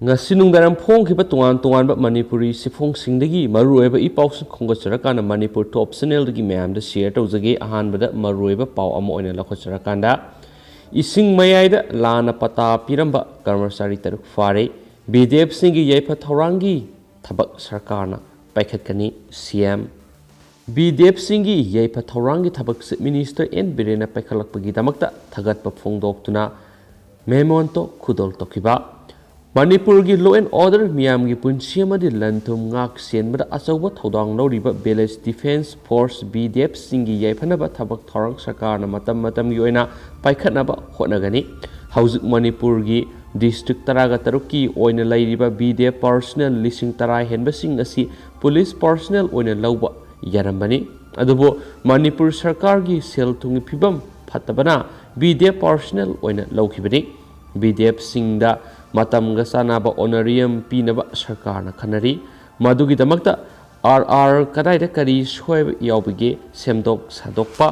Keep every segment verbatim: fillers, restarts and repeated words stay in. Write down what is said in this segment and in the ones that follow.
ꯉꯁꯤ ꯅꯨꯡꯗꯥꯡ ꯐꯣꯡꯈꯤꯕ ꯇꯣꯉꯥꯟ ꯇꯣꯉꯥꯟꯕ ꯃꯅꯤꯄꯨꯔꯤ ꯆꯦꯐꯣꯡꯁꯤꯡꯗꯒꯤ ꯃꯔꯨꯑꯣꯏꯕ ꯏ ꯄꯥꯎꯁꯤꯡ ꯈꯣꯝꯒꯠꯆꯔꯀꯥꯟꯗ ꯃꯅꯤꯄꯨꯔ ꯇꯣꯞ ꯆꯦꯅꯦꯜꯗꯒꯤ ꯃꯌꯥꯝꯗ ꯁꯤꯌꯔ ꯇꯧꯖꯒꯦ꯫ ꯑꯍꯥꯟꯕꯗ ꯃꯔꯨꯑꯣꯏꯕ ꯄꯥꯎ ꯑꯃ ꯑꯣꯏꯅ ꯂꯧꯈꯠꯆꯔꯀꯥꯟꯗ, ꯏꯁꯤꯡ ꯃꯌꯥꯏꯗ ꯂꯥꯟꯅ ꯄꯇꯥ ꯄꯤꯔꯝꯕ ꯀꯔꯃꯆꯥꯔꯤ ꯇꯔꯨꯛ ꯐꯥꯔꯦ꯫ ꯕꯤ ꯗꯤ ꯑꯦꯐꯁꯤꯡꯒꯤ ꯌꯥꯏꯐ ꯊꯧꯔꯥꯡꯒꯤ ꯊꯕꯛ ꯁꯔꯀꯥꯔꯅ ꯄꯥꯏꯈꯠꯀꯅꯤ, ꯁꯤ ꯑꯦꯝ꯫ ꯕꯤ ꯗꯤ ꯑꯦꯐꯁꯤꯡꯒꯤ ꯌꯥꯏꯐ ꯊꯧꯔꯥꯡꯒꯤ ꯊꯕꯛ ꯆꯤꯐ ꯃꯤꯅꯤꯁꯇꯔ ꯑꯦꯟ ꯕꯤꯔꯦꯟꯅ ꯄꯥꯏꯈꯠꯂꯛꯄꯒꯤꯗꯃꯛꯇ ꯊꯥꯒꯠꯄ ꯐꯣꯡꯗꯣꯛꯇꯨꯅ ꯃꯦꯃꯣꯟꯇꯣ ꯈꯨꯗꯣꯜ ꯇꯧꯈꯤꯕ꯫ ꯃꯅꯤꯄꯨꯔꯒꯤ law and order, ꯃꯤꯌꯥꯝꯒꯤ ꯄꯨꯟꯁꯤ ꯑꯃꯗꯤ ꯂꯟ ꯊꯨꯝ ꯉꯥꯛ ꯁꯦꯟꯕꯗ ꯑꯆꯧꯕ ꯊꯧꯗꯥꯡ ꯂꯧꯔꯤꯕ Village Defence Force, V D ꯑꯦꯐꯁꯤꯡꯒꯤ ꯌꯥꯏꯐꯅꯕ ꯊꯕꯛ ꯊꯧꯔꯥꯡ ꯁꯔꯀꯥꯔꯅ ꯃꯇꯝ ꯃꯇꯝꯒꯤ ꯑꯣꯏꯅ ꯄꯥꯏꯈꯠꯅꯕ ꯍꯣꯠꯅꯒꯅꯤ꯫ ꯍꯧꯖꯤꯛ ꯃꯅꯤꯄꯨꯔꯒꯤ ꯗꯤꯁꯇ꯭ꯔꯤꯛ ꯇꯔꯥꯒ ꯇꯔꯨꯛꯀꯤ ꯑꯣꯏꯅ ꯂꯩꯔꯤꯕ ꯕꯤ ꯗꯤ ꯑꯦꯐ ꯄꯥꯔꯁꯣꯅꯦꯜ ꯂꯤꯁꯤꯡ ꯇꯔꯥ ꯍꯦꯟꯕꯁꯤꯡ ꯑꯁꯤ ꯄꯨꯂꯤꯁ ꯄꯥꯔꯁꯣꯅꯦꯜ ꯑꯣꯏꯅ ꯂꯧꯕ ꯌꯥꯔꯝꯕꯅꯤ꯫ ꯑꯗꯨꯕꯨ ꯃꯅꯤꯄꯨꯔ ꯁꯔꯀꯥꯔꯒꯤ ꯁꯦꯜ ꯊꯨꯝꯒꯤ ꯐꯤꯕꯝ ꯐꯠꯇꯕꯅ ꯕꯤ ꯗꯤ ꯑꯦꯐ ꯄꯥꯔꯁꯣꯅꯦꯜ ꯑꯣꯏꯅ ꯂꯧꯈꯤꯕꯅꯤ꯫ ꯕꯤ ꯗꯤ ꯑꯦꯐꯁꯤꯡꯗ ꯃꯇꯝꯒ ꯆꯥꯟꯅꯕ ꯑꯣꯅꯔꯤꯌꯝ ꯄꯤꯅꯕ ꯁꯔꯀꯥꯔꯅ ꯈꯟꯅꯔꯤ꯫ ꯃꯗꯨꯒꯤꯗꯃꯛꯇ ꯑꯥꯔ ꯑꯥꯔ ꯀꯗꯥꯏꯗ ꯀꯔꯤ ꯁꯣꯏꯕ ꯌꯥꯎꯕꯒꯦ ꯁꯦꯝꯗꯣꯛ ꯁꯥꯗꯣꯛꯄ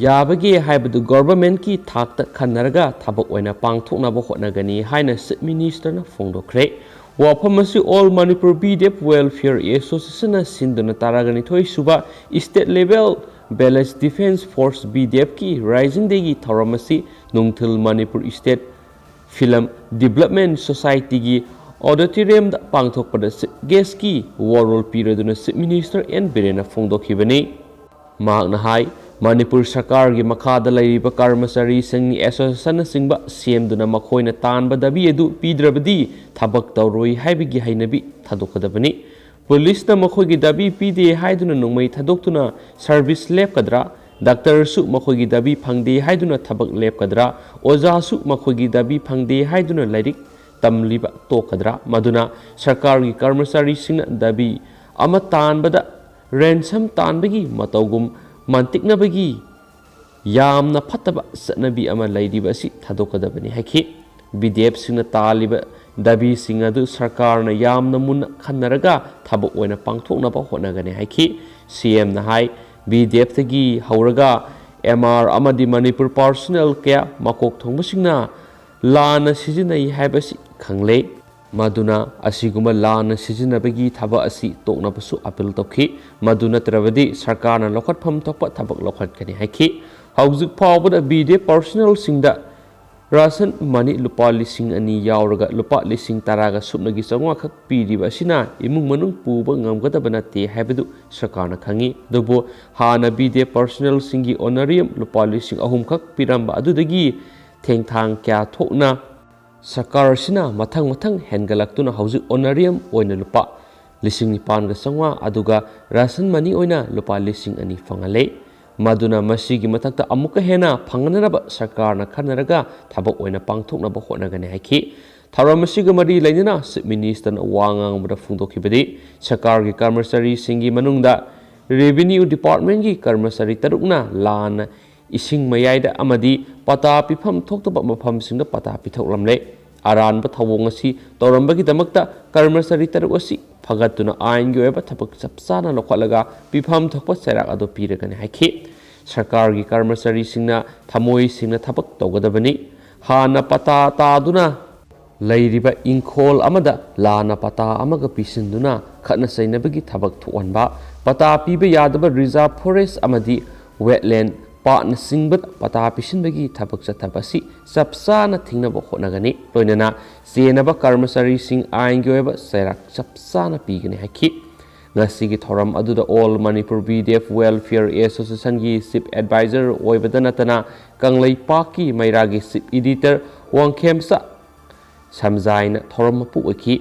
ꯌꯥꯕꯒꯦ ꯍꯥꯏꯕꯗꯨ ꯒꯣꯚꯔꯟꯃꯦꯟꯠꯀꯤ ꯊꯥꯛꯇ ꯈꯟꯅꯔꯒ ꯊꯕꯛ ꯑꯣꯏꯅ ꯄꯥꯡꯊꯣꯛꯅꯕ ꯍꯣꯠꯅꯒꯅꯤ ꯍꯥꯏꯅ ꯆꯤꯐ ꯃꯤꯅꯤꯁꯇꯔꯅ ꯐꯣꯡꯗꯣꯛꯈ꯭ꯔꯦ꯫ ꯋꯥꯐꯝ ꯑꯁꯤ All Manipur B D F Welfare Associationꯅ ꯁꯤꯟꯗꯨꯅ ꯇꯔꯥꯒ ꯅꯤꯊꯣꯏ ꯁꯨꯕ State Level Village Defence Force, B D Fꯀꯤ Rising Dayꯒꯤ ꯊꯧꯔꯝ ꯑꯁꯤ ꯅꯨꯡꯊꯤꯜ Manipur State Film Development Societyꯒꯤ auditoriumꯗ ꯄꯥꯡꯊꯣꯛꯄꯗ chief guestꯀꯤ ꯋꯥꯔꯣꯜ ꯄꯤꯔꯗꯨꯅ ꯆꯤꯐ ꯃꯤꯅꯤꯁꯇꯔ ꯑꯦꯟ ꯕꯤꯔꯦꯟꯅ ꯐꯣꯡꯗꯣꯛꯈꯤꯕꯅꯤ꯫ ꯃꯍꯥꯛꯅ ꯍꯥꯏ, ꯃꯅꯤꯄꯨꯔ ꯁꯔꯀꯥꯔꯒꯤ ꯃꯈꯥꯗ ꯂꯩꯔꯤꯕ ꯀꯔꯃꯆꯥꯔꯤꯁꯤꯡ, associationꯅꯆꯤꯡꯕ ꯁꯦꯝꯗꯨꯅ ꯃꯈꯣꯏꯅ ꯇꯥꯟꯕ ꯗꯥꯕꯤ ꯑꯗꯨ ꯄꯤꯗ꯭ꯔꯕꯗꯤ ꯊꯕꯛ ꯇꯧꯔꯣꯏ ꯍꯥꯏꯕꯒꯤ ꯍꯩꯅꯕꯤ ꯊꯥꯗꯣꯛꯀꯗꯕꯅꯤ꯫ ꯄꯨꯂꯤꯁꯅ ꯃꯈꯣꯏꯒꯤ ꯗꯥꯕꯤ ꯄꯤꯗꯦ ꯍꯥꯏꯗꯨꯅ ꯅꯣꯡꯃꯩ ꯊꯥꯗꯣꯛꯇꯨꯅ service ꯂꯦꯞꯀꯗ꯭ꯔꯥ? ꯗꯥꯛꯇꯔꯁꯨ ꯃꯈꯣꯏꯒꯤ ꯗꯥꯕꯤ ꯐꯪꯗꯦ ꯍꯥꯏꯗꯨꯅ ꯊꯕꯛ ꯂꯦꯞꯀꯗ꯭ꯔꯥ? ꯑꯣꯖꯥꯁꯨ ꯃꯈꯣꯏꯒꯤ ꯗꯥꯕꯤ ꯐꯪꯗꯦ ꯍꯥꯏꯗꯨꯅ ꯂꯥꯏꯔꯤꯛ ꯇꯝꯂꯤꯕ ꯇꯣꯛꯀꯗ꯭ꯔꯥ? ꯃꯗꯨꯅ ꯁꯔꯀꯥꯔꯒꯤ ꯀꯔꯃꯆꯥꯔꯤꯁꯤꯡꯅ ꯗꯥꯕꯤ ꯑꯃ ꯇꯥꯟꯕꯗ ransom ꯇꯥꯟꯕꯒꯤ ꯃꯇꯧꯒꯨꯝ ꯃꯟꯇꯤꯛꯅꯕꯒꯤ ꯌꯥꯝꯅ ꯐꯠꯇꯕ ꯆꯠꯅꯕꯤ ꯑꯃ ꯂꯩꯔꯤꯕ ꯑꯁꯤ ꯊꯥꯗꯣꯛꯀꯗꯕꯅꯤ ꯍꯥꯏꯈꯤ꯫ B D Fꯁꯤꯡꯅ ꯇꯥꯜꯂꯤꯕ ꯗꯥꯕꯤꯁꯤꯡ ꯑꯗꯨ ꯁꯔꯀꯥꯔꯅ ꯌꯥꯝꯅ ꯃꯨꯟꯅ ꯈꯟꯅꯔꯒ ꯊꯕꯛ ꯑꯣꯏꯅ ꯄꯥꯡꯊꯣꯛꯅꯕ ꯍꯣꯠꯅꯒꯅꯤ ꯍꯥꯏꯈꯤ꯫ ꯁꯤ ꯑꯦꯝꯅ ꯍꯥꯏ, B D Fꯇꯒꯤ ꯍꯧꯔꯒ M R ꯑꯃꯗꯤ ꯃꯅꯤꯄꯨꯔ personnel ꯀꯌꯥ ꯃꯀꯣꯛ ꯊꯣꯡꯕꯁꯤꯡꯅ ꯂꯥꯟꯅ ꯁꯤꯖꯤꯟꯅꯩ ꯍꯥꯏꯕꯁꯤ ꯈꯪꯂꯦ꯫ ꯃꯗꯨꯅ ꯑꯁꯤꯒꯨꯝꯕ ꯂꯥꯟꯅ ꯁꯤꯖꯤꯟꯅꯕꯒꯤ ꯊꯕꯛ ꯑꯁꯤ ꯇꯣꯛꯅꯕꯁꯨ ꯑꯥꯄꯤꯜ ꯇꯧꯈꯤ꯫ ꯃꯗꯨ ꯅꯠꯇ꯭ꯔꯕꯗꯤ ꯁꯔꯀꯥꯔꯅ ꯂꯧꯈꯠꯐꯝ ꯊꯣꯛꯄ ꯊꯕꯛ ꯂꯧꯈꯠꯀꯅꯤ ꯍꯥꯏꯈꯤ꯫ ꯍꯧꯖꯤꯛ ꯐꯥꯎꯕꯗ B D F ꯄꯥꯔꯁꯣꯅꯦꯜꯁꯤꯡꯗ ration money ꯂꯨꯄꯥ ꯂꯤꯁꯤꯡ ꯑꯅꯤ ꯌꯥꯎꯔꯒ ꯂꯨꯄꯥ ꯂꯤꯁꯤꯡ ꯇꯔꯥꯒ ꯁꯨꯞꯅꯒꯤ ꯆꯥꯝꯃꯉꯥ ꯈꯛ ꯄꯤꯔꯤꯕ ꯑꯁꯤꯅ ꯏꯃꯨꯡ ꯃꯅꯨꯡ ꯄꯨꯕ ꯉꯝꯒꯗꯕ ꯅꯠꯇꯦ ꯍꯥꯏꯕꯗꯨ ꯁꯔꯀꯥꯔꯅ ꯈꯪꯏ꯫ ꯑꯗꯨꯕꯨ ꯍꯥꯟꯅ ꯕꯤ ꯗꯤ ꯑꯦꯐ ꯄꯥꯔꯁꯣꯅꯦꯜꯁꯤꯡꯒꯤ ꯑꯣꯅꯔꯤꯌꯝ ꯂꯨꯄꯥ ꯂꯤꯁꯤꯡ ꯑꯍꯨꯝ ꯈꯛ ꯄꯤꯔꯝꯕ ꯑꯗꯨꯗꯒꯤ ꯊꯦꯡꯊꯥꯡ ꯀꯌꯥ ꯊꯣꯛꯅ ꯁꯔꯀꯥꯔ ꯑꯁꯤꯅ ꯃꯊꯪ ꯃꯊꯪ ꯍꯦꯟꯒꯠꯂꯛꯇꯨꯅ ꯍꯧꯖꯤꯛ ꯑꯣꯅꯔꯤꯌꯝ ꯑꯣꯏꯅ ꯂꯨꯄꯥ ꯂꯤꯁꯤꯡ ꯅꯤꯄꯥꯟꯒ ꯆꯥꯝꯃꯉꯥ, ꯑꯗꯨꯒ ꯔꯥꯁꯟ ꯃꯅꯤ ꯑꯣꯏꯅ ꯂꯨꯄꯥ ꯂꯤꯁꯤꯡ ꯑꯅꯤ ꯐꯪꯍꯜꯂꯦ꯫ ꯃꯗꯨꯅ ꯃꯁꯤꯒꯤ ꯃꯊꯛꯇ ꯑꯃꯨꯛꯀ ꯍꯦꯟꯅ ꯐꯪꯍꯟꯅꯅꯕ ꯁꯔꯀꯥꯔꯅ ꯈꯟꯅꯔꯒ ꯊꯕꯛ ꯑꯣꯏꯅ ꯄꯥꯡꯊꯣꯛꯅꯕ ꯍꯣꯠꯅꯒꯅꯤ ꯍꯥꯏꯈꯤ꯫ ꯊꯧꯔꯝ ꯑꯁꯤꯒ ꯃꯔꯤ ꯂꯩꯅꯅ ꯆꯤꯐ ꯃꯤꯅꯤꯁꯇꯔꯅ ꯋꯥ ꯉꯥꯡꯕꯗ ꯐꯣꯡꯗꯣꯛꯈꯤꯕꯗꯤ, ꯁꯔꯀꯥꯔꯒꯤ ꯀꯔꯃꯆꯥꯔꯤꯁꯤꯡꯒꯤ ꯃꯅꯨꯡꯗ ꯔꯦꯚꯤꯅ꯭ꯌꯨ ꯗꯤꯄꯥꯔꯠꯃꯦꯟꯒꯤ ꯀꯔꯃꯆꯥꯔꯤ ꯇꯔꯨꯛꯅ ꯂꯥꯟꯅ ꯏꯁꯤꯡ ꯃꯌꯥꯏꯗ ꯑꯃꯗꯤ ꯄꯇꯥ ꯄꯤꯐꯝ ꯊꯣꯛꯇꯕ ꯃꯐꯝꯁꯤꯡꯗ ꯄꯇꯥ ꯄꯤꯊꯣꯛꯂꯝꯂꯦ꯫ ꯑꯔꯥꯟꯕ ꯊꯧꯑꯣꯡ ꯑꯁꯤ ꯇꯧꯔꯝꯕꯒꯤꯗꯃꯛꯇ ꯀꯔꯃꯆꯥꯔꯤ ꯇꯔꯨꯛ ꯑꯁꯤ ꯐꯒꯠꯇꯨꯅ ꯑꯥꯏꯟꯒꯤ ꯑꯣꯏꯕ ꯊꯕꯛ ꯆꯞ ꯆꯥꯅ ꯂꯧꯈꯠꯂꯒ ꯄꯤꯐꯝ ꯊꯣꯛꯄ ꯆꯩꯔꯥꯛ ꯑꯗꯨ ꯄꯤꯔꯒꯅꯤ ꯍꯥꯏꯈꯤ꯫ ꯁꯔꯀꯥꯔꯒꯤ ꯀꯔꯃꯆꯥꯔꯤꯁꯤꯡꯅ ꯊꯃꯣꯏ ꯁꯦꯡꯅ ꯊꯕꯛ ꯇꯧꯒꯗꯕꯅꯤ꯫ ꯍꯥꯟꯅ ꯄꯇꯥ ꯇꯥꯗꯨꯅ ꯂꯩꯔꯤꯕ ꯏꯪꯈꯣꯜ ꯑꯃꯗ ꯂꯥꯟꯅ ꯄꯇꯥ ꯑꯃꯒ ꯄꯤꯁꯤꯟꯗꯨꯅ ꯈꯠꯅ ꯆꯩꯅꯕꯒꯤ ꯊꯕꯛ ꯊꯣꯛꯍꯟꯕ, ꯄꯇꯥ ꯄꯤꯕ ꯌꯥꯗꯕ ꯔꯤꯖꯥꯔꯚ ꯐꯣꯔꯦꯁ ꯑꯃꯗꯤ ꯋꯦꯠꯂꯦꯟ, ꯄꯥꯠꯅꯆꯤꯡꯕꯗ ꯄꯇꯥ ꯄꯤꯁꯤꯟꯕꯒꯤ ꯊꯕꯛ ꯆꯠꯊꯕ ꯑꯁꯤ ꯆꯞ ꯆꯥꯅ ꯊꯤꯡꯅꯕ ꯍꯣꯠꯅꯒꯅꯤ꯫ ꯂꯣꯏꯅꯅ ꯆꯦꯟꯅꯕ ꯀꯔꯃꯆꯥꯔꯤꯁꯤꯡ ꯑꯥꯏꯟꯒꯤ ꯑꯣꯏꯕ ꯆꯩꯔꯥꯛ ꯆꯞ ꯆꯥꯅ ꯄꯤꯒꯅꯤ ꯍꯥꯏꯈꯤ꯫ ꯉꯁꯤꯒꯤ ꯊꯧꯔꯝ ꯑꯗꯨꯗ All Manipur B D F Welfare Association ꯒꯤ ꯆꯤꯐ ꯑꯦꯗꯚꯥꯏꯖꯔ ꯑꯣꯏꯕꯗ ꯅꯠꯇꯅ ꯀꯪꯂꯩꯄꯥꯛꯀꯤ ꯃꯩꯔꯥꯒꯤ ꯆꯤꯐ ꯏꯗꯤꯇꯔ ꯋꯥꯡꯈꯦꯝꯆꯥ ꯁꯝꯖꯥꯏꯅ ꯊꯧꯔꯝ ꯃꯄꯨ ꯑꯣꯏꯈꯤ꯫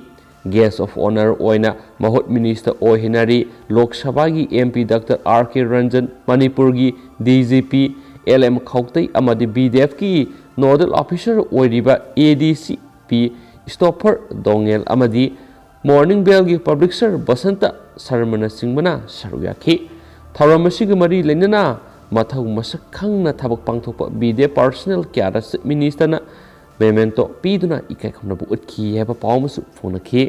Guest of Honour ꯑꯣꯏꯅ ꯃꯍꯨꯠ ꯃꯤꯅꯤꯁꯇꯔ ꯑꯣꯏꯍꯟꯅꯔꯤ ꯂꯣꯛ ꯁꯚꯥꯒꯤ M P Doctor R K Ranjan, ꯃꯅꯤꯄꯨꯔꯒꯤ D G P L M ꯈꯧꯇꯩ ꯑꯃꯗꯤ B D F ꯀꯤ ꯅꯣꯗꯦꯜ ꯑꯣꯐꯤꯁꯔ ꯑꯣꯏꯔꯤꯕ A D C P ꯏꯁꯇꯣꯐꯔ ꯗꯣꯉꯦꯜ ꯑꯃꯗꯤ Morning Bell ꯒꯤ ꯄꯕ꯭ꯂꯤꯁꯔ ꯕꯁꯟꯇ ꯁꯔꯃꯅꯆꯤꯡꯕꯅ ꯁꯔꯨꯛ ꯌꯥꯈꯤ꯫ ꯊꯧꯔꯝ ꯑꯁꯤꯒ ꯃꯔꯤ ꯂꯩꯅꯅ ꯃꯊꯧ ꯃꯁꯛ ꯈꯪꯅ ꯊꯕꯛ ꯄꯥꯡꯊꯣꯛꯄ B D F ꯄꯥꯔꯁꯣꯅꯦꯜ ꯀꯌꯥꯗ ꯆꯤꯐ ꯃꯤꯅꯤꯁꯇꯔꯅ ꯃꯦꯃꯦꯟꯇꯣ ꯄꯤꯗꯨꯅ ꯏꯀꯥꯏ ꯈꯨꯝꯅꯕ ꯎꯠꯈꯤ ꯍꯥꯏꯕ ꯄꯥꯎ ꯑꯃꯁꯨ ꯐꯣꯡꯅꯈꯤ꯫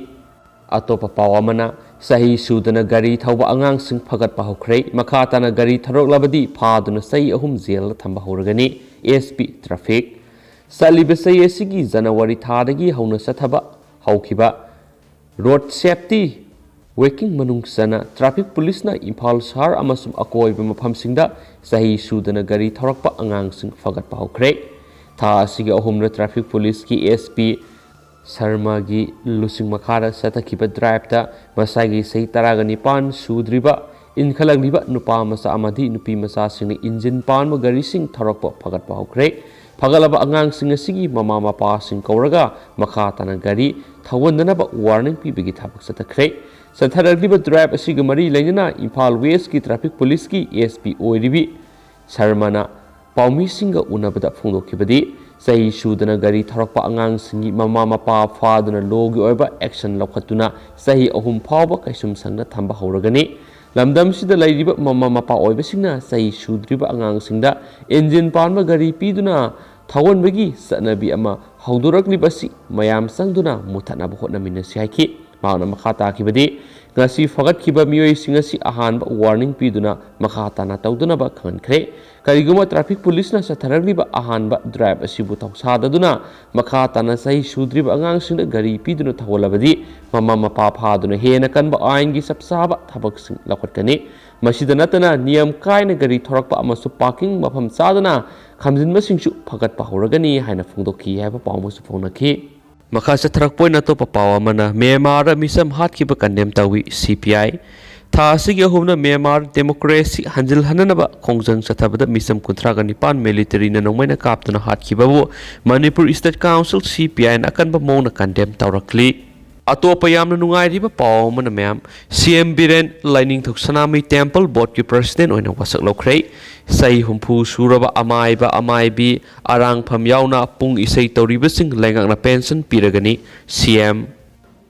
ꯑꯇꯣꯞꯄ ꯄꯥꯎ ꯑꯃꯅ, ꯆꯍꯤ ꯁꯨꯗꯅ ꯒꯥꯔꯤ ꯊꯧꯕ ꯑꯉꯥꯡꯁꯤꯡ ꯐꯒꯠꯄ ꯍꯧꯈ꯭ꯔꯦ꯫ ꯃꯈꯥ ꯇꯥꯅ ꯒꯥꯔꯤ ꯊꯧꯔꯛꯂꯕꯗꯤ ꯐꯥꯗꯨꯅ ꯆꯍꯤ ꯑꯍꯨꯝ ꯖꯦꯜꯗ ꯊꯝꯕ ꯍꯧꯔꯒꯅꯤ꯫ S P Traffic꯫ ꯆꯠꯂꯤꯕ ꯆꯍꯤ ꯑꯁꯤꯒꯤ ꯖꯅꯋꯥꯔꯤ ꯊꯥꯗꯒꯤ ꯍꯧꯅ ꯆꯠꯊꯕ ꯍꯧꯈꯤꯕ ꯔꯣꯗ ꯁꯦꯐꯇꯤ ꯋꯤꯛꯀꯤ ꯃꯅꯨꯡ ꯆꯟꯅ ꯇ꯭ꯔꯥꯐꯤꯛ ꯄꯨꯂꯤꯁꯅ ꯏꯝꯐꯥꯜ ꯁꯍꯔ ꯑꯃꯁꯨꯡ ꯑꯀꯣꯏꯕ ꯃꯐꯝꯁꯤꯡꯗ ꯆꯍꯤ ꯁꯨꯗꯅ ꯒꯥꯔꯤ ꯊꯧꯔꯛꯄ ꯑꯉꯥꯡꯁꯤꯡ ꯐꯒꯠꯄ ꯍꯧꯈ꯭ꯔꯦ꯫ ꯊꯥ ꯑꯁꯤꯒꯤ ꯑꯍꯨꯝꯗ ꯇ꯭ꯔꯥꯐꯤꯛ ꯄꯨꯂꯤꯁꯀꯤ ꯑꯦꯁ ꯄꯤ ꯁꯔꯃꯒꯤ ꯂꯨꯆꯤꯡ ꯃꯈꯥꯗ ꯆꯠꯊꯈꯤꯕ ꯗ꯭ꯔꯥꯏꯚꯇ ꯃꯁꯥꯒꯤ ꯆꯍꯤ ꯇꯔꯥꯒ ꯅꯤꯄꯥꯟ ꯁꯨꯗ꯭ꯔꯤꯕ ꯏꯟꯈꯠꯂꯛꯂꯤꯕ ꯅꯨꯄꯥ ꯃꯆꯥ ꯑꯃꯗꯤ ꯅꯨꯄꯤ ꯃꯆꯥꯁꯤꯡꯅ ꯏꯟꯖꯤꯟ ꯄꯥꯟꯕ ꯒꯥꯔꯤꯁꯤꯡ ꯊꯧꯔꯛꯄ ꯐꯒꯠꯄ ꯍꯧꯈ꯭ꯔꯦ꯫ ꯐꯒꯠꯂꯕ ꯑꯉꯥꯡꯁꯤꯡ ꯑꯁꯤꯒꯤ ꯃꯃꯥ ꯃꯄꯥꯁꯤꯡ ꯀꯧꯔꯒ ꯃꯈꯥ ꯇꯥꯅ ꯒꯥꯔꯤ ꯊꯧꯍꯟꯗꯅꯕ ꯋꯥꯔꯅꯤꯡ ꯄꯤꯕꯒꯤ ꯊꯕꯛ ꯆꯠꯊꯈ꯭ꯔꯦ꯫ ꯆꯠꯊꯔꯛꯂꯤꯕ ꯗ꯭ꯔꯥꯏꯚ ꯑꯁꯤꯒ ꯃꯔꯤ ꯂꯩꯅꯅ ꯏꯝꯐꯥꯜ ꯋꯦꯁꯀꯤ ꯇ꯭ꯔꯥꯐꯤꯛ ꯄꯨꯂꯤꯁꯀꯤ ꯑꯦꯁ ꯄꯤ ꯑꯣꯏꯔꯤꯕꯤ ꯁꯔꯃꯅ ꯄꯥꯎꯃꯤꯁꯤꯡꯒ ꯎꯅꯕꯗ ꯐꯣꯡꯗꯣꯛꯈꯤꯕꯗꯤ, ꯆꯍꯤ ꯁꯨꯗꯅ ꯒꯥꯔꯤ ꯊꯧꯔꯛꯄ ꯑꯉꯥꯡꯁꯤꯡꯒꯤ ꯃꯃꯥ ꯃꯄꯥ ꯐꯥꯗꯨꯅ ꯂꯣꯒꯤ ꯑꯣꯏꯕ ꯑꯦꯛꯁꯟ ꯂꯧꯈꯠꯇꯨꯅ ꯆꯍꯤ ꯑꯍꯨꯝ ꯐꯥꯎꯕ ꯀꯩꯁꯨꯝꯁꯪꯗ ꯊꯝꯕ ꯍꯧꯔꯒꯅꯤ꯫ ꯂꯝꯗꯝꯁꯤꯗ ꯂꯩꯔꯤꯕ ꯃꯃꯥ ꯃꯄꯥ ꯑꯣꯏꯕꯁꯤꯡꯅ ꯆꯍꯤ ꯁꯨꯗ꯭ꯔꯤꯕ ꯑꯉꯥꯡꯁꯤꯡꯗ ꯏꯟꯖꯤꯟ ꯄꯥꯟꯕ ꯒꯥꯔꯤ ꯄꯤꯗꯨꯅ ꯊꯧꯍꯟꯕꯒꯤ ꯆꯠꯅꯕꯤ ꯑꯃ ꯍꯧꯗꯣꯔꯛꯂꯤꯕꯁꯤ ꯃꯌꯥꯝ ꯆꯪꯗꯨꯅ ꯃꯨꯊꯠꯅꯕ ꯍꯣꯠꯅꯃꯤꯟꯅꯁꯤ ꯍꯥꯏꯈꯤ꯫ ꯃꯍꯥꯛꯅ ꯃꯈꯥ ꯇꯥꯈꯤꯕꯗꯤ, ꯉꯁꯤ ꯐꯒꯠꯈꯤꯕ ꯃꯤꯑꯣꯏꯁꯤꯡ ꯑꯁꯤ ꯑꯍꯥꯟꯕ ꯋꯥꯔꯅꯤꯡ ꯄꯤꯗꯨꯅ ꯃꯈꯥ ꯇꯥꯅ ꯇꯧꯗꯅꯕ ꯈꯪꯍꯟꯈ꯭ꯔꯦ꯫ ꯀꯔꯤꯒꯨꯝꯕ ꯇ꯭ꯔꯥꯐꯤꯛ ꯄꯨꯂꯤꯁꯅ ꯆꯠꯊꯔꯛꯂꯤꯕ ꯑꯍꯥꯟꯕ ꯗ꯭ꯔꯥꯏꯚ ꯑꯁꯤꯕꯨ ꯊꯧꯁꯥꯗꯗꯨꯅ ꯃꯈꯥ ꯇꯥꯅ ꯆꯍꯤ ꯁꯨꯗ꯭ꯔꯤꯕ ꯑꯉꯥꯡꯁꯤꯡꯗ ꯒꯥꯔꯤ ꯄꯤꯗꯨꯅ ꯊꯧꯍꯜꯂꯕꯗꯤ, ꯃꯃꯥ ꯃꯄꯥ ꯐꯥꯗꯨꯅ ꯍꯦꯟꯅ ꯀꯟꯕ ꯑꯥꯏꯟꯒꯤ ꯆꯞ ꯆꯥꯕ ꯊꯕꯛꯁꯤꯡ ꯂꯧꯈꯠꯀꯅꯤ꯫ ꯃꯁꯤꯗ ꯅꯠꯇꯅ, ꯅꯤꯌꯝ ꯀꯥꯏꯅ ꯒꯥꯔꯤ ꯊꯧꯔꯛꯄ ꯑꯃꯁꯨꯡ ꯄꯥꯔꯀꯤꯡ ꯃꯐꯝ ꯆꯥꯗꯅ ꯈꯝꯖꯤꯟꯕꯁꯤꯡꯁꯨ ꯐꯒꯠꯄ ꯍꯧꯔꯒꯅꯤ ꯍꯥꯏꯅ ꯐꯣꯡꯗꯣꯛꯈꯤ ꯍꯥꯏꯕ ꯄꯥꯎ ꯑꯃꯁꯨ ꯐꯣꯡꯅꯈꯤ꯫ ꯃꯈꯥ ꯆꯠꯊꯔꯛꯄ ꯑꯣꯏꯅ ꯑꯇꯣꯞꯄ ꯄꯥꯎ ꯑꯃꯅ, ꯃ꯭ꯌꯥꯟꯃꯥꯔꯗ ꯃꯤꯆꯝ ꯍꯥꯠꯈꯤꯕ ꯀꯟꯗꯦꯝ ꯇꯧꯏ ꯁꯤ ꯄꯤ ꯑꯥꯏ꯫ ꯊꯥ ꯑꯁꯤꯒꯤ ꯑꯍꯨꯝꯗ ꯃ꯭ꯌꯥꯟꯃꯥꯔ ꯗꯦꯃꯣꯀ꯭ꯔꯦꯁꯤ ꯍꯟꯖꯤꯜꯍꯟꯅꯅꯕ ꯈꯣꯡꯖꯪ ꯆꯠꯊꯕꯗ ꯃꯤꯆꯝ ꯀꯨꯟꯊ꯭ꯔꯥꯒ ꯅꯤꯄꯥꯟ ꯃꯤꯂꯤꯇꯔꯤꯅ ꯅꯣꯡꯃꯩꯅ ꯀꯥꯞꯇꯨꯅ ꯍꯥꯠꯈꯤꯕꯕꯨ ꯃꯅꯤꯄꯨꯔ ꯏꯁꯇꯦꯠ ꯀꯥꯎꯟꯁꯤꯜ ꯁꯤ ꯄꯤ ꯑꯥꯏꯅ ꯑꯀꯟꯕ ꯃꯑꯣꯡꯗ ꯀꯟꯗꯦꯝ ꯇꯧꯔꯛꯂꯤ꯫ ꯑꯇꯣꯞꯄ ꯌꯥꯝꯅ ꯅꯨꯡꯉꯥꯏꯔꯤꯕ ꯄꯥꯎ ꯑꯃꯅ, ꯃꯌꯥꯝ, ꯁꯤ ꯑꯦꯝ ꯕꯤꯔꯦꯟ ꯂꯥꯏꯅꯤꯡꯊꯧ ꯁꯅꯥꯃꯍꯤ ꯇꯦꯝꯄꯜ ꯕꯣꯔꯗꯀꯤ ꯄ꯭ꯔꯁꯤꯗꯦꯟ ꯑꯣꯏꯅ ꯋꯥꯁꯛ ꯂꯧꯈ꯭ꯔꯦ꯫ ꯆꯍꯤ ꯍꯨꯝꯐꯨ ꯁꯨꯔꯕ ꯑꯃꯥꯏꯕ ꯑꯃꯥꯏꯕꯤ ꯑꯔꯥꯡꯐꯝ ꯌꯥꯎꯅ ꯄꯨꯡ ꯏꯁꯩ ꯇꯧꯔꯤꯕꯁꯤꯡ ꯂꯩꯉꯥꯛꯅ ꯄꯦꯟꯁꯟ ꯄꯤꯔꯒꯅꯤ꯫ ꯁꯤ ꯑꯦꯝ꯫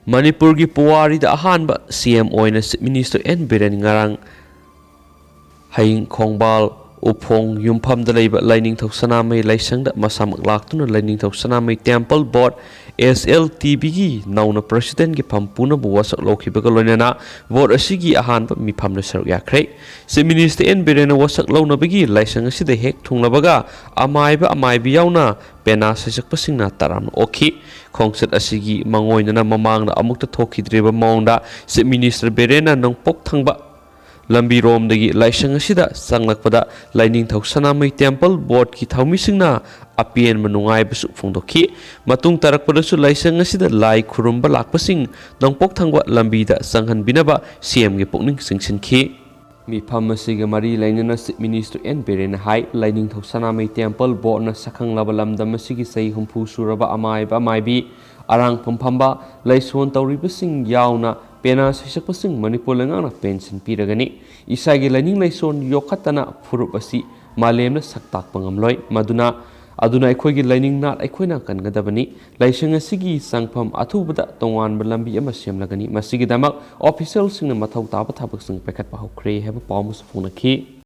ꯃꯅꯤꯄꯨꯔꯒꯤ ꯄꯨꯋꯥꯔꯤꯗ ꯑꯍꯥꯟꯕ ꯁꯤ ꯑꯦꯝ ꯑꯣꯏꯅ ꯆꯤꯐ ꯃꯤꯅꯤꯁꯇꯔ ꯑꯦꯟ ꯕꯤꯔꯦꯟ ꯉꯔꯥꯡ ꯍꯌꯤꯡ ꯈꯣꯡꯕꯥꯜ ꯎꯐꯣꯡ ꯌꯨꯝꯐꯝꯗ ꯂꯩꯕ ꯂꯥꯏꯅꯤꯡꯊꯧ ꯁꯅꯥꯃꯍꯤ ꯂꯥꯏꯁꯪꯗ ꯃꯁꯥꯃꯛ ꯂꯥꯛꯇꯨꯅ ꯂꯥꯏꯅꯤꯡꯊꯧ ꯁꯅꯥꯃꯍꯤ ꯇꯦꯝꯄꯜ ꯕꯣꯔꯗ, S L T B, ꯒꯤ ꯅꯧꯅ ꯄ꯭ꯔꯁꯤꯗꯦꯟꯒꯤ ꯐꯝ ꯄꯨꯅꯕ ꯋꯥꯁꯛ ꯂꯧꯈꯤꯕꯒ ꯂꯣꯏꯅꯅ ꯕꯣꯔꯗ ꯑꯁꯤꯒꯤ ꯑꯍꯥꯟꯕ ꯃꯤꯐꯝꯗ ꯁꯔꯨꯛ ꯌꯥꯈ꯭ꯔꯦ꯫ ꯆꯤꯐ ꯃꯤꯅꯤꯁꯇꯔ ꯑꯦꯟ ꯕꯤꯔꯦꯟꯅ ꯋꯥꯁꯛ ꯂꯧꯅꯕꯒꯤ ꯂꯥꯏꯁꯪ ꯑꯁꯤꯗ ꯍꯦꯛ ꯊꯨꯡꯂꯕꯒ ꯑꯃꯥꯏꯕ ꯑꯃꯥꯏꯕꯤ ꯌꯥꯎꯅ ꯄꯦꯅꯥ ꯁꯩꯁꯛꯄꯁꯤꯡꯅ ꯇꯔꯥꯝꯅ ꯑꯣꯛꯈꯤ꯫ ꯈꯣꯡꯆꯠ ꯑꯁꯤꯒꯤ ꯃꯥꯡꯑꯣꯏꯅꯅ ꯃꯃꯥꯡꯗ ꯑꯃꯨꯛꯇ ꯊꯣꯛꯈꯤꯗ꯭ꯔꯤꯕ ꯃꯑꯣꯡꯗ ꯆꯤꯐ ꯃꯤꯅꯤꯁꯇꯔ ꯕꯤꯔꯦꯟꯅ ꯅꯣꯡꯄꯣꯛ ꯊꯪꯕ ꯂꯝꯕꯤꯔꯣꯝꯗꯒꯤ ꯂꯥꯏꯁꯪ ꯑꯁꯤꯗ ꯆꯪꯂꯛꯄꯗ ꯂꯥꯏꯅꯤꯡꯊꯧ ꯁꯅꯥꯃꯍꯤ ꯇꯦꯝꯄꯜ ꯕꯣꯔꯗꯀꯤ ꯊꯧꯃꯤꯁꯤꯡꯅ ꯑꯄꯦꯟꯕ ꯅꯨꯡꯉꯥꯏꯕꯁꯨ ꯐꯣꯡꯗꯣꯛꯈꯤ꯫ ꯃꯇꯨꯡ ꯇꯥꯔꯛꯄꯗꯁꯨ ꯂꯥꯏꯁꯪ ꯑꯁꯤꯗ ꯂꯥꯏ ꯈꯨꯔꯨꯝꯕ ꯂꯥꯛꯄꯁꯤꯡ ꯅꯣꯡꯄꯣꯛ ꯊꯪꯕ ꯂꯝꯕꯤꯗ ꯆꯪꯍꯟꯕꯤꯅꯕ C M ꯒꯤ ꯄꯨꯛꯅꯤꯡ ꯆꯤꯡꯁꯤꯟꯈꯤ꯫ ꯃꯤꯐꯝ ꯑꯁꯤꯒ ꯃꯔꯤ ꯂꯩꯅꯅ ꯆꯤꯐ ꯃꯤꯅꯤꯁꯇꯔ ꯑꯦꯟ ꯕꯤꯔꯦꯟꯅ ꯍꯥꯏ, ꯂꯥꯏꯅꯤꯡꯊꯧ ꯁꯅꯥꯃꯍꯤ ꯇꯦꯝꯄꯜ ꯕꯣꯔꯗꯅ ꯁꯛꯈꯪꯂꯕ ꯂꯝꯗꯝ ꯑꯁꯤꯒꯤ ꯆꯍꯤ ꯍꯨꯝꯐꯨ ꯁꯨꯔꯕ ꯑꯃꯥꯏꯕ ꯑꯃꯥꯏꯕꯤ, ꯑꯔꯥꯡꯐꯝ ꯐꯝꯕ, ꯂꯥꯏꯁꯣꯟ ꯇꯧꯔꯤꯕꯁꯤꯡ ꯌꯥꯎꯅ ꯄꯦꯅꯥ ꯁꯩꯁꯛꯄꯁꯤꯡ ꯃꯅꯤꯄꯨꯔ ꯂꯩꯉꯥꯛꯅ ꯄꯦꯟꯁꯤꯟ ꯄꯤꯔꯒꯅꯤ꯫ ꯏꯁꯥꯒꯤ ꯂꯥꯏꯅꯤꯡ ꯂꯥꯏꯁꯣꯟ ꯌꯣꯛꯈꯠꯇꯅ ꯐꯨꯔꯨꯞ ꯑꯁꯤ ꯃꯥꯂꯦꯝꯗ ꯁꯛ ꯇꯥꯛꯄ ꯉꯝꯂꯣꯏ꯫ ꯃꯗꯨꯅ, ꯑꯗꯨꯅ ꯑꯩꯈꯣꯏꯒꯤ ꯂꯥꯏꯅꯤꯡ ꯅꯥꯠ ꯑꯩꯈꯣꯏꯅ ꯀꯟꯒꯗꯕꯅꯤ꯫ ꯂꯥꯏꯁꯪ ꯑꯁꯤꯒꯤ ꯆꯪꯐꯝ ꯑꯊꯨꯕꯗ ꯇꯣꯉꯥꯟꯕ ꯂꯝꯕꯤ ꯑꯃ ꯁꯦꯝꯂꯒꯅꯤ꯫ ꯃꯁꯤꯒꯤꯗꯃꯛ ꯑꯣꯐꯤꯁꯤꯌꯦꯜꯁꯤꯡꯅ ꯃꯊꯧ ꯇꯥꯕ ꯊꯕꯛꯁꯤꯡ ꯄꯥꯏꯈꯠꯄ ꯍꯧꯈ꯭ꯔꯦ ꯍꯥꯏꯕ ꯄꯥꯎ ꯑꯃꯁꯨ ꯐꯣꯡꯅꯈꯤ꯫